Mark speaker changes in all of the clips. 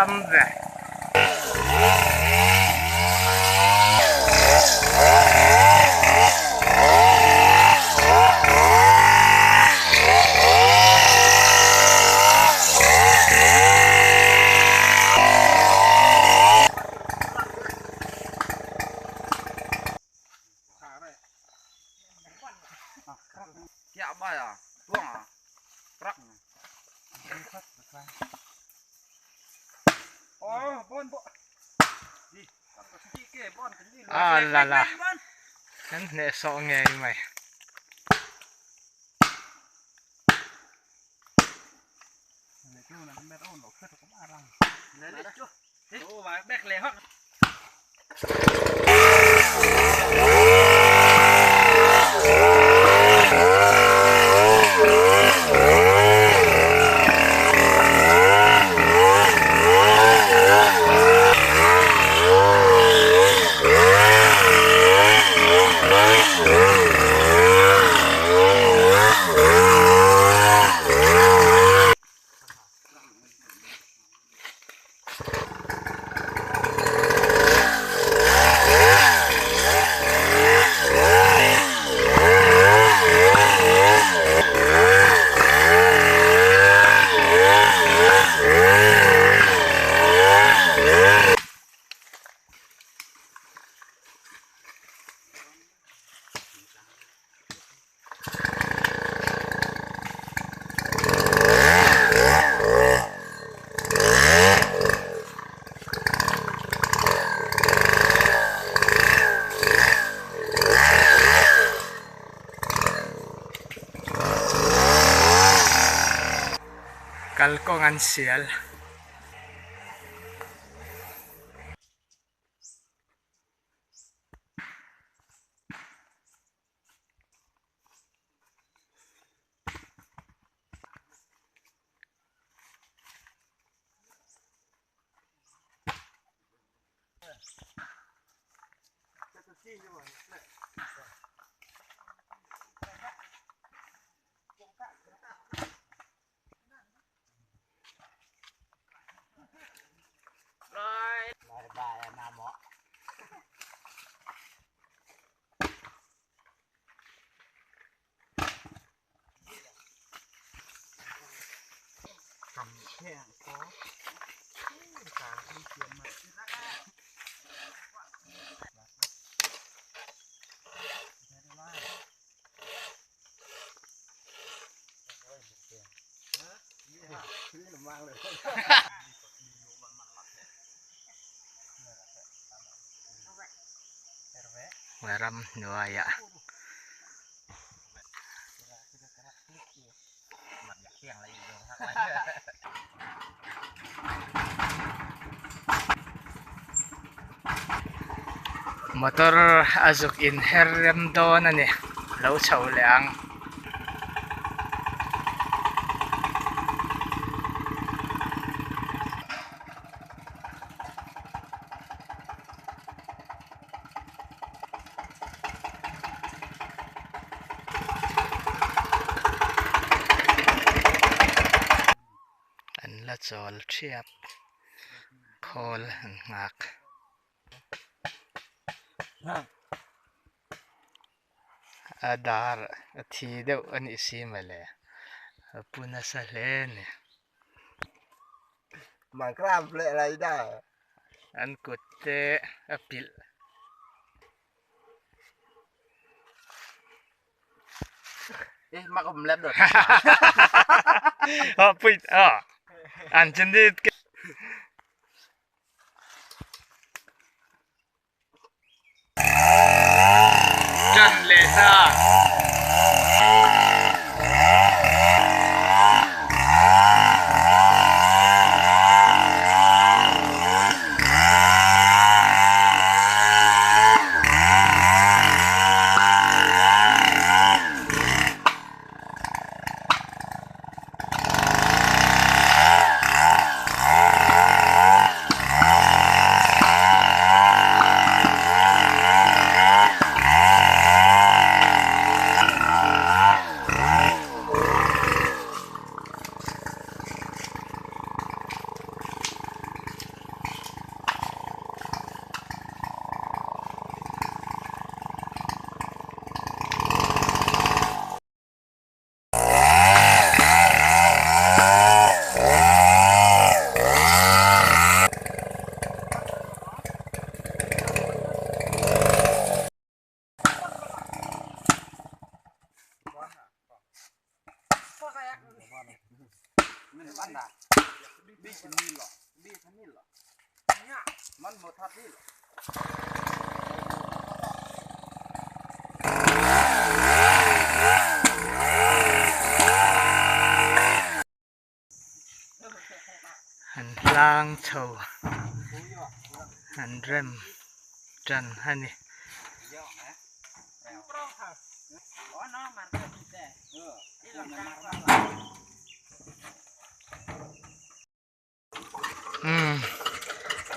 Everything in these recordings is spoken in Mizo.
Speaker 1: tam ve. A la la kan hneh sawh ngei mai. Kalkawng an sial. Ramhnuaiah motor a zuk in her rem dawn a ni lo chho leh ang. An la chawl thiap khawl an nghak. A dar a thi deuh a nih si mawle a pu nasa hle a ni. An kut te a pilh. An chin dit. Ṭan leh ta. An hlang chho an rem tan a ni. Umm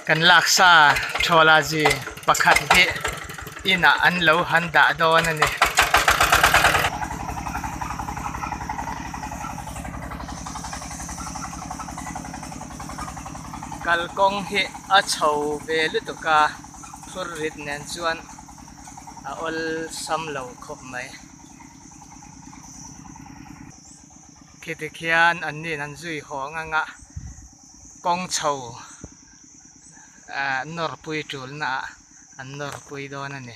Speaker 1: kan laksa thawlazi pakhat hi inah an lo han dah dawn a ni. Kalkawng hi a chho ve lutuk a phur rit nen chuan a awlsam lo khawp mai. Khiti khian an nin an zui hawng ang a, kawng chho ah nawrpui tulna ah an nawrpui dawn a ni.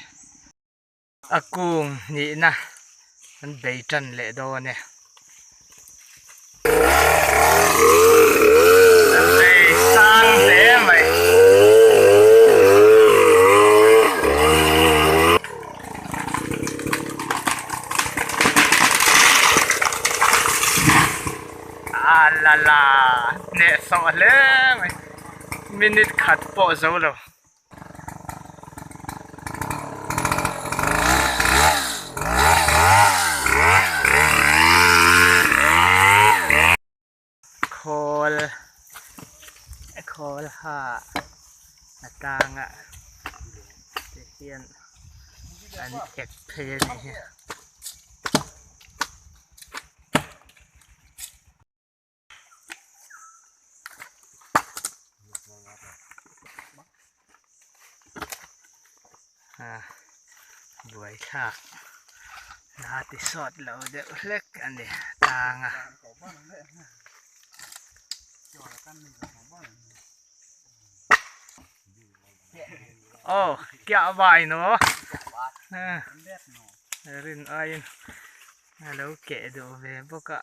Speaker 1: A kung hnihna an bei tan leh dawn e. An bei sang hle mai. A la la hnehsawh hle mai minute khat pawh zo lo. Khawl khawl ha a tang a ti hian an ek phei a nih hi. A buaithlak na ti sawt lo deuh hlek a ni tang a. Aw kiah vai no rin aiin a lo keh duh ve bawk a.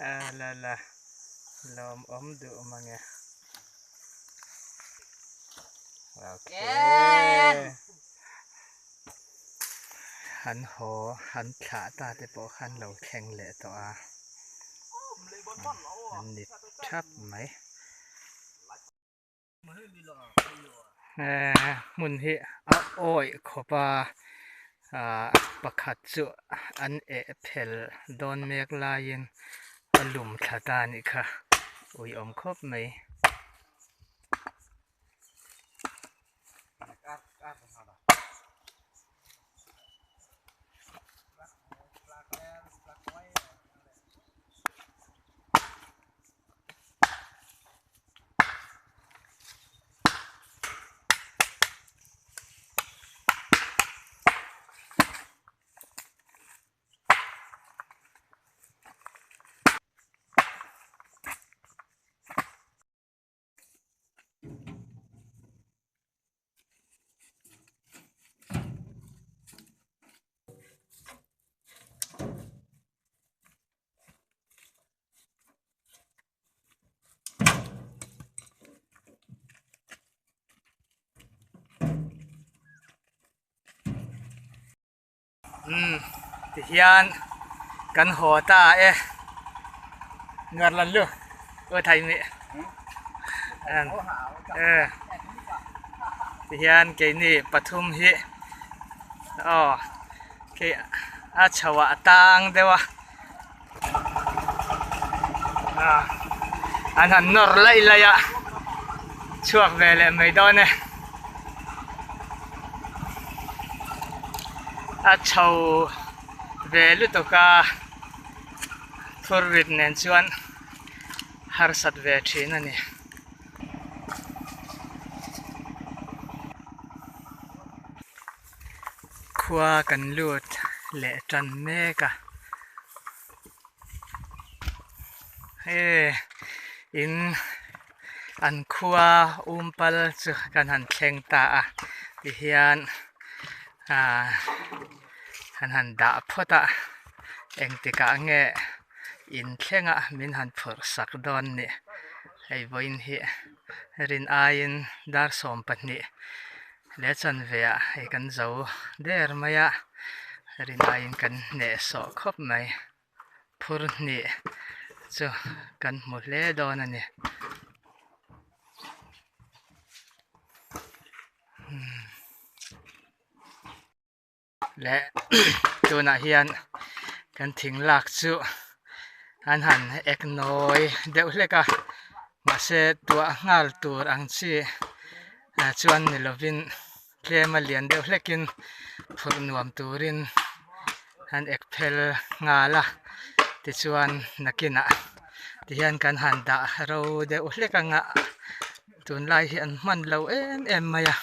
Speaker 1: A la la lawm awm duh mange. Okay. Han haw han thlah ta te pawh khan lo thleng leh tawh a. An ni thap mai. Hmun hi a awih khawp a ah pakhat chu an eh phel dawn mek laiin a lum thla ta a nih kha uiawm khawp mai. Umm tihian kan haw ta e ngar lan lu aw thai mi tihian keini pathum hi aw kei a chho ah a tang deuh a. An han nawr laih laih a, chhuak ve leh mai dawn e. A chho ve lutuk a, phur rit nen chuan harsat ve thin a ni. Khua kan lut leh tan mek a he in an khua um pal chu kan han thleng ta a tihian. Aaa an han dah phawt a engtikah nge in thleng a min han phurh sak dawn ni hei vawiin hi rin aiin dar 12 leh chanve ah hei kan zo der mai a rin aiin kan hneh sawh khawp mai. Phur hnih chu kan hmu hle dawn a ni. Leh tunah hian kan thing lak chu an han ek nawi deuh hlek a mahse tuah nghal tur ang chi chuan ni lovin Tlem a lian deuh hlekin phurh nuam turin an ek phel nghal a tichuan nakinah tihian kan han dah ro deuh hlek anga tunlai hi an hman lo em em mai a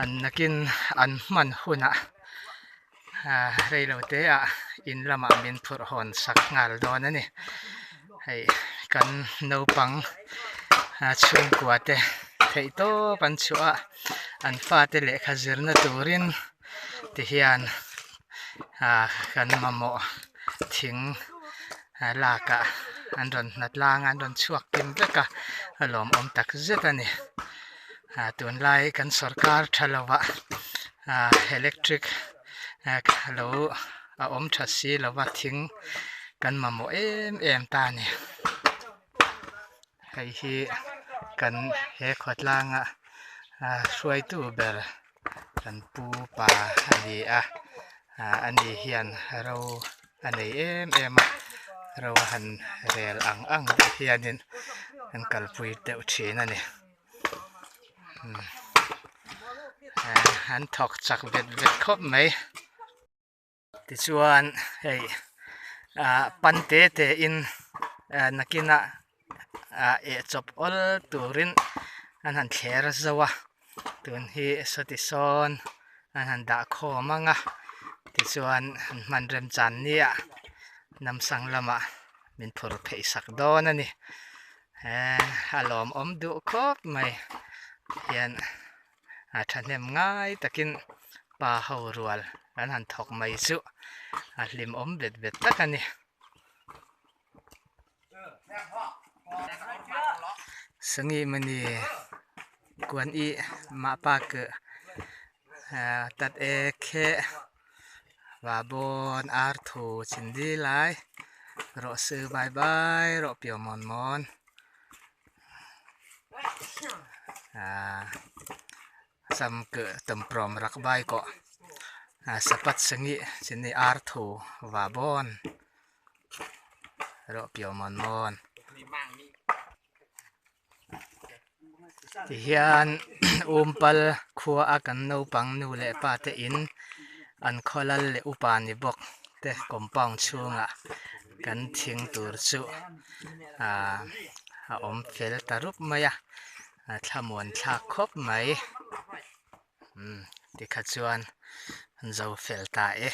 Speaker 1: an nakin an hman hunah ah reilo te ah in lamah min phurh hawn sak nghal dawn a ni hei kan naupang ah chhungkua te theih tawp an chhuah a an fate lehkha zirna turin tihian ah kan mamawh thing lakah an rawn hnat lang a an rawn chhuak kim vek a a lawmawm takzet a ni ah tunlai kan sawrkar tha lovah ah electric lo a awm tha si lova thing kan mamawh em em ta a ni hei hi kan he khawtlanga ah hruaitu ber kan pu pa a ni a ah ani hian ro a nei em em a ro a han rel ang ang te hianin an kalpui deuh thin a ni. An thawk chak vet vet khawp mai tichuan hei ah pan te te in ah nakinah ah eh chawp awl turin an han thler zo a tun hi sawti sawn an han dah khawm ang a tichuan an hman remchan nia namsang lamah min phur pheih sak dawn a ni. Eee a lawmawm duh khawp mai hian a thahnem ngai takin pa ho rual an han thawk mai chu a hlimawm bet bet tak a ni. Sangi mani kuan i mah pa ke tat e khe va bawn ar thu chin di lai rawh sư bai bai rawh piau mawn mawn ah sam ke tumprong rak bai kawh ah sapat sangi chin ni ar thu va bawn rawh piau mawn mawn. Tihian Umpal khua a kan naupang nu leh pa te in an khawlal leh upa ni bawk te compound chhungah kan thing tur chu ah a awm fel ta rup mai a a thlamuan thlak khawp mai umm tikha chuan an zo fel ta e.